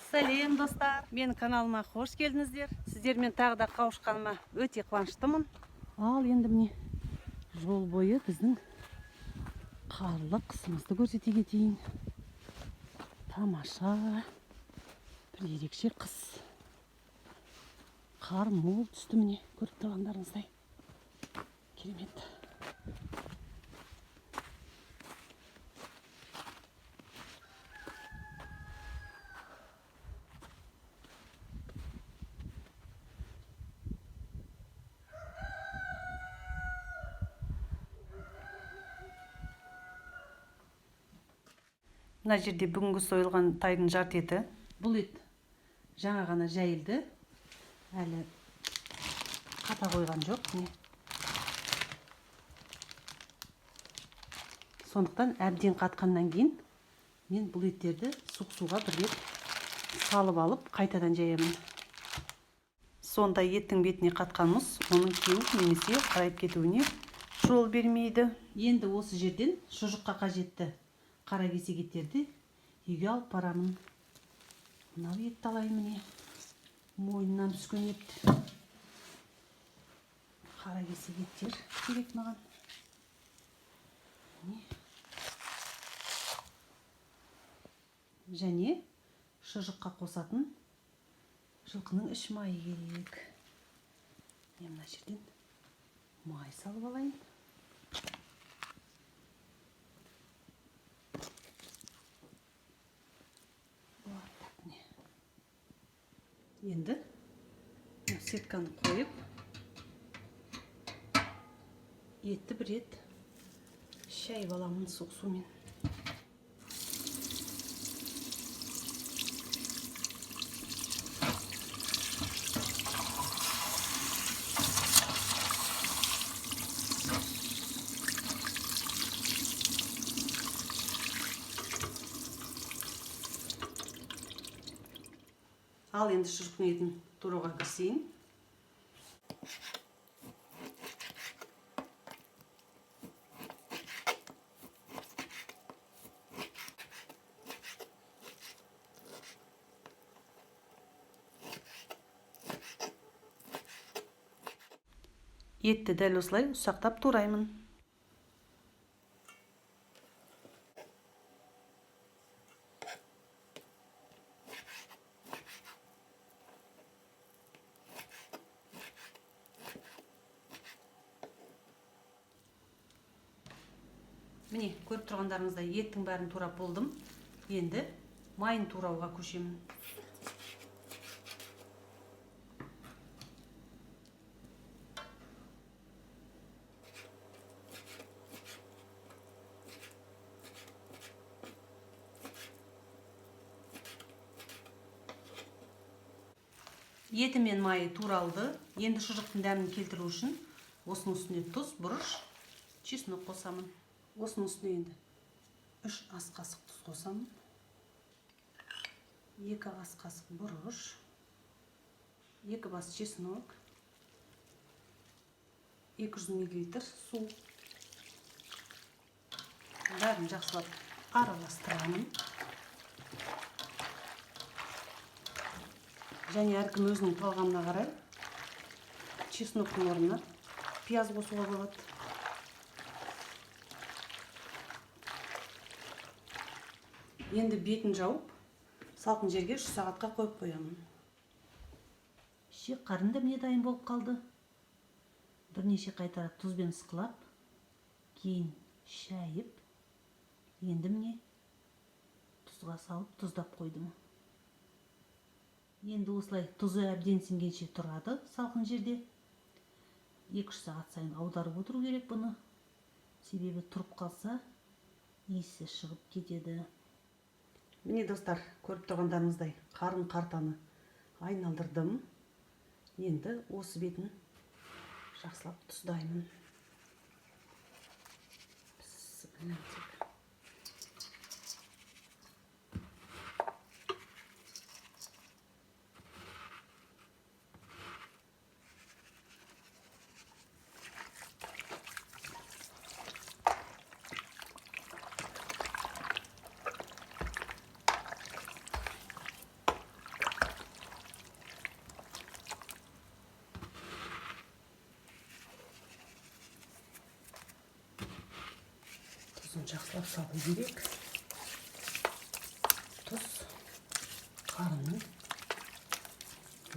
Сәлем, достар! Менің каналыма қош келдіңіздер. Сіздермен тағы да қауышқаныма өте қуаныштымын. Ал енді міне, жол бойы біздің қарлы қысымызды көрсете кетейін. Тамаша бір ерекше қыс. Қар мол түсті, міне, көріп тұрғандарыңыздай. Керемет. Мына жерде бүгінгі сойылған тайдың жарты еті. Бұл ет жаңа ғана жайылды. Әлі қата қойған жоқ. Міне. Сондықтан әбден қатқаннан кейін мен бұл еттерді суық суға бір рет салып алып қайтадан жаямын. Сонда еттің бетіне қатқан мұз оның кеуіп немесе қарайып кетуіне жол бермейді. Енді осы жерден шұжыққа қажетті қара кесек еттерді үйге алып барамын. Мынау етті алайын, міне. Мойнынан түскен ет. Қара кесек еттер керек маған. Міне. Және шұжыққа қосатын жылқының іш майы керек. Міне, мына жерден май салып алайын. Енді сетканы қойып, етті бір рет шайып аламын суық сумен. Ал енді шұжықтың етін турауға кірісейін. Етті дәл осылай ұсақтап тураймын. Міне, көріп тұрғандарыңыздай еттің бәрін турап болдым. Енді майын турауға көшемін. Еті мен майы туралды. Енді шұжықтың дәмін келтіру үшін осының үстіне тұз, бұрыш, чеснок қосамын. Осының үстіне енді 3 ас қасық тұз қосамын. 2 ас қасық бұрыш, 2 бас чеснок, 200 миллилитр су. Бәрін жақсылап араластырамын. Және әркім өзінің талғамына қарай чесноктың орнына пияз қосуға болады. Енді бетін жауып, салқын жерге 3 сағатқа қойып қоямын. Ішек қарын да міне дайын болып қалды. Бірнеше қайтара тұзбен ысқылап, кейін шайып, енді міне тұзға салып тұздап қойдым. Енді осылай тұзы әбден сіңгенше тұрады салқын жерде. 2-3 сағат сайын аударып отыру керек бұны. Себебі тұрып қалса, иісі шығып кетеді. Міне, достар, көріп тұрғандарыңыздай қарын қартаны айналдырдым. Енді осы бетін жақсылап тұздаймын. Бісміллә деп. Жақсылап салу керек. Тұз қарынның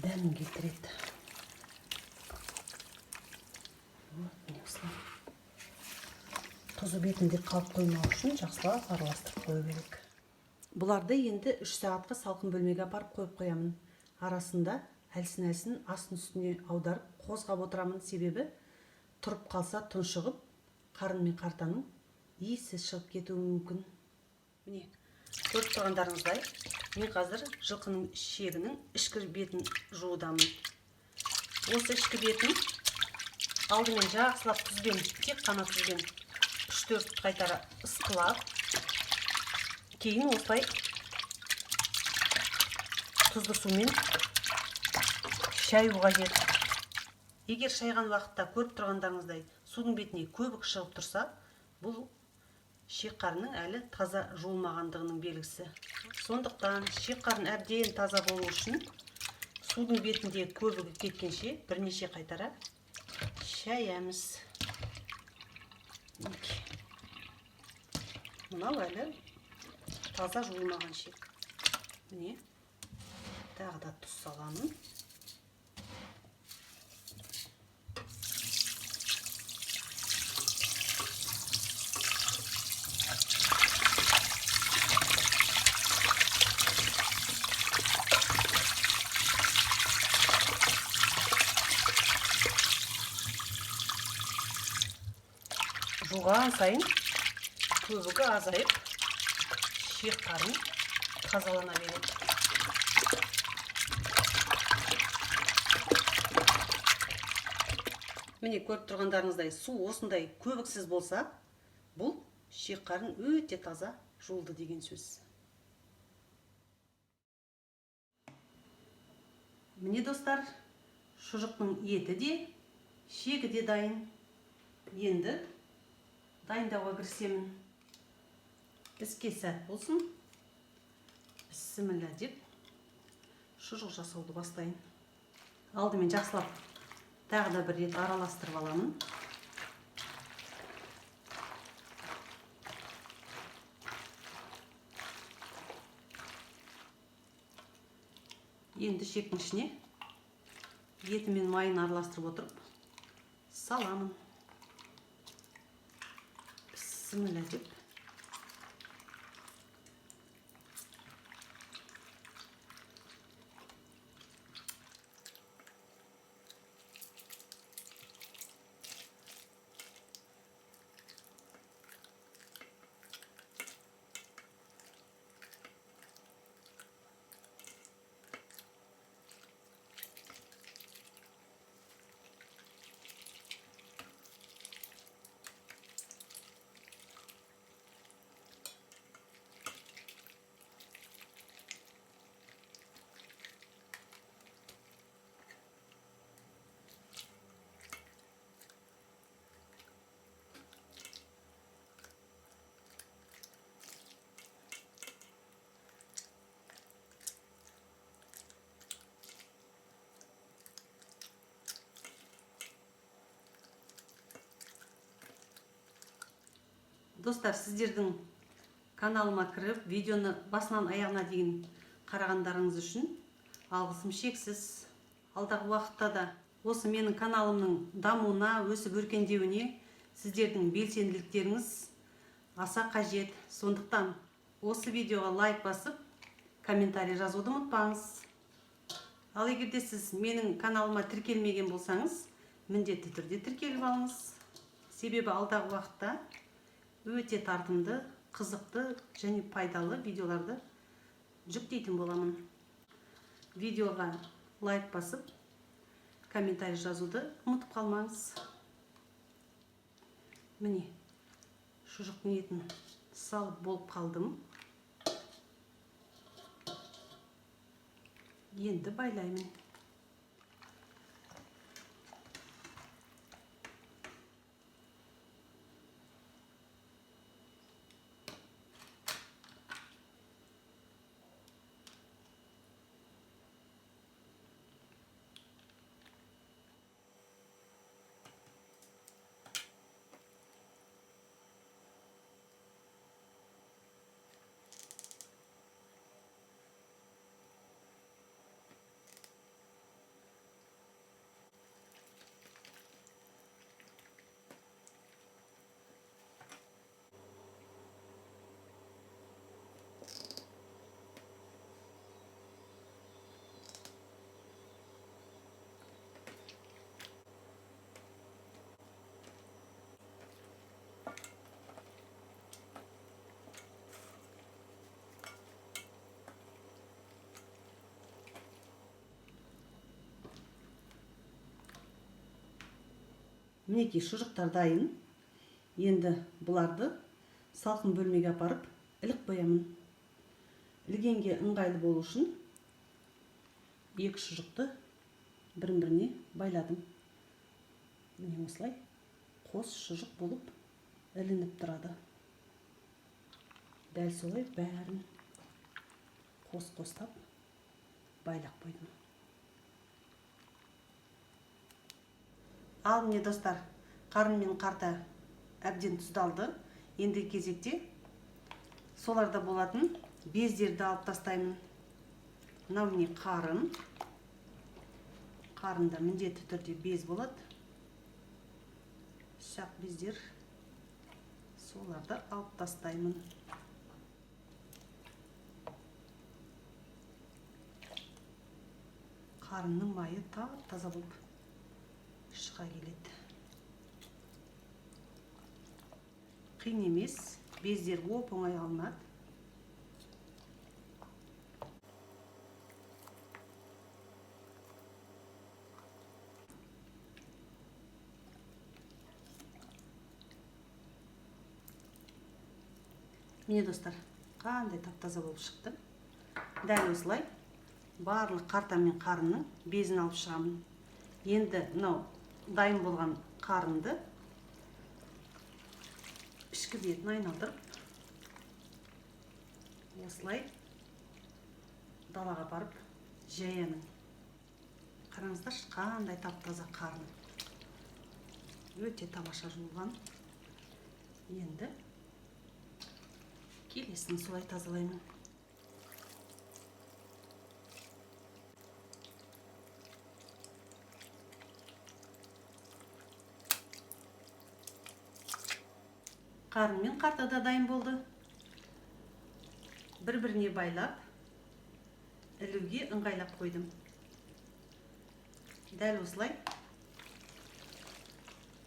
дәмін келтіреді. Вот, міне осылай. Тұзы бетінде қалып қоймау үшін жақсылап араластырып қою керек. Бұларды енді 3 сағатқа салқын бөлмеге апарып қойып қоямын. Арасында әлсін-әлсін астын үстіне аударып қозғап отырамын. Себебі тұрып қалса тұншығып, қарын мен қартаның иісі шығып кетуі мүмкін. Міне, көріп тұрғандарыңыздай, мен қазір жылқының ішегінің ішкі бетін жуудамын. Осы ішкі бетін алдымен жақсылап тұзбен, тек қана тұзбен 3-4 қайтара ысқылап, кейін осылай тұзды сумен шаю қажет. Егер шайған уақытта көріп тұрғандарыңыздай судың бетіне көбік шығып тұрса, бұл ішек қарынның әлі таза жуылмағандығының белгісі. Сондықтан ішек қарын әбден таза болу үшін судың бетінде көбігі кеткенше бірнеше қайтара шаямыз. Мынау әлі таза жуылмаған ішек. Міне, тағы да тұз саламын. Жуған сайын көбігі азайып, ішек қарын тазалана береді. Міне, көріп тұрғандарыңыздай, су осындай көбіксіз болса, бұл ішек қарын өте таза жуылды деген сөз. Міне, достар, шұжықтың еті де, ішегі де дайын. Енді дайындауға кірісемін. Іске сәт болсын. Бісміллә деп шұжық жасауды бастайын. Алдымен жақсылап тағы да бір рет араластырып аламын. Енді шектің ішіне еті мен майын араластырып отырып саламын. Бісміллә деп. Достар, сіздердің каналыма кіріп, видеоны басынан аяғына дейін қарағандарыңыз үшін алғысым шексіз. Алдағы уақытта да осы менің каналымның дамуына, өсіп өркендеуіне сіздердің белсенділіктеріңіз аса қажет. Сондықтан осы видеоға лайк басып, комментарий жазуды ұмытпаңыз. Ал егер де сіз менің каналыма тіркелмеген болсаңыз, міндетті түрде тіркеліп алыңыз. Себебі алдағы уақытта өте тартымды, қызықты және пайдалы видеоларды жүктейтін боламын. Видеоға лайк басып, комментарий жазуды ұмытып қалмаңыз. Міне, шұжықтың етін салып болып қалдым. Енді байлаймын. Мінекей, шұжықтар дайын. Енді бұларды салқын бөлмеге апарып іліп қоямын. Ілгенге ыңғайлы болу үшін екі шұжықты бірін-біріне байладым. Міне осылай қос шұжық болып ілініп тұрады. Дәл солай бәрін қос-қостап байлап қойдым. Ал міне достар, қарын мен қарта әбден тұздалды. Ендігі кезекте соларда болатын бездерді алып тастаймын. Мынау міне қарын. Қарында міндетті түрде без болады. Ұсақ бездер, соларды алып тастаймын. Қарынның майы тап-таза болып шыға келеді. Қиын емес, бездер оп-оңай алынады. Міне достар, қандай тап-таза болып шықты. Дәл осылай барлық қарта мен қарынның безін алып шығамын. Енді мынау дайын болған қарынды ішкі бетін айналдырып осылай далаға барып жаямын. Қараңыздаршы, қандай тап-таза қарын. Өте тамаша жуылған. Енді келесін солай тазалаймын. Қарын мен қарта да дайын болды. Бір-біріне байлап, ілуге ыңғайлап қойдым. Дәл осылай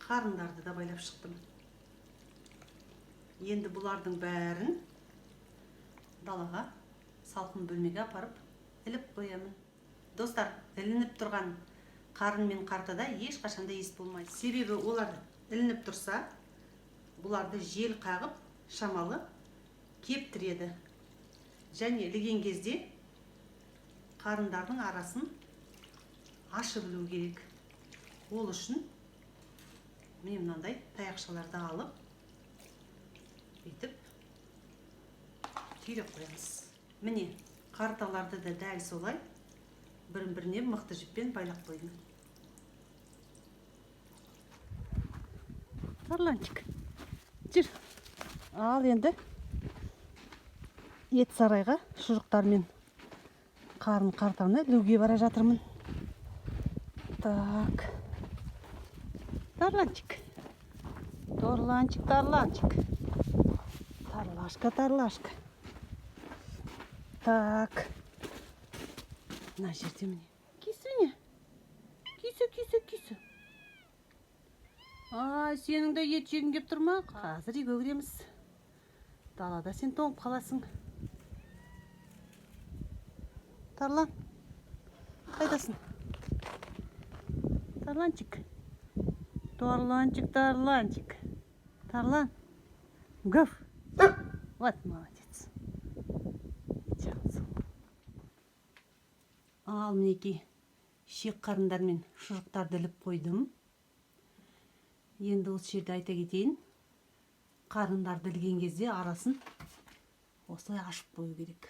қарындарды да байлап шықтым. Енді бұлардың бәрін далаға, салқын бөлмеге апарып іліп қоямын. Достар, ілініп тұрған қарын мен қартада ешқашан да иіс болмайды. Себебі олар ілініп тұрса, бұларды жел қағып, шамалы кептіреді. Және ілген кезде қарындардың арасын ашып ілу керек. Ол үшін міне мынандай таяқшаларды алып, бүйтіп түйреп қоямыз. Міне, қарталарды да дәл солай бірін-біріне мықты жіппен байлап қойдым. Тарланчик, жүр. Ал енді ет сарайға шұжықтар мен қарын қартаны ілуге бара жатырмын. Так. Тарланчик. Тарланчик, тарланчик. Тарлашка, тарлашка. Так. Мына жерде міне. Кисүне. Кисі, кисі, кисі. Ай, сенің де ет жегің кеп тұр ма? Қазір үйге кіреміз. Далада сен тоңып қаласың. Тарлан, қайдасың? Тарланчик. Тарланчик, тарланчик. Тарлан. Гав. Вот молодец. Ал мінекей, шек қарындар мен шұжықтарды іліп қойдым. Енді осы жерде айта кетейін, қарындарды ілген кезде арасын осылай ашып қою керек.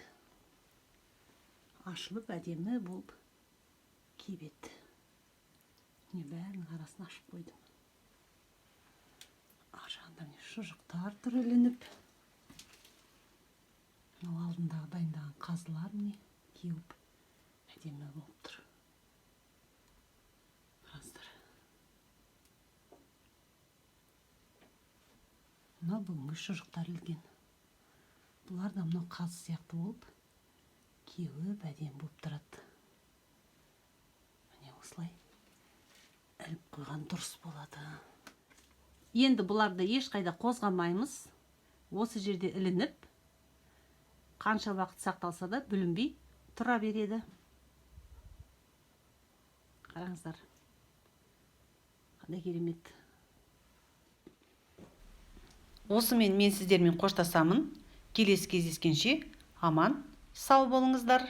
Ашылып әдемі болып кебеді. Міне бәрінің арасын ашып қойдым. Ар жағында міне шұжықтар тұр ілініп. Мынау алдындағы дайындаған қазылар міне кеуіп әдемі болып тұр. Қараңыздар. Мынау бүгінгі шұжықтар ілген. Бұлар да мынау қазы сияқты болып кеуіп әдемі болып тұрады. Міне осылай іліп қойған дұрыс болады. Енді бұларды ешқайда қозғамаймыз. Осы жерде ілініп, қанша уақыт сақталса да бүлінбей тұра береді. Қараңыздар, қандай керемет Осымен мен сіздермен қоштасамын. Келесі кездескенше аман сау болыңыздар.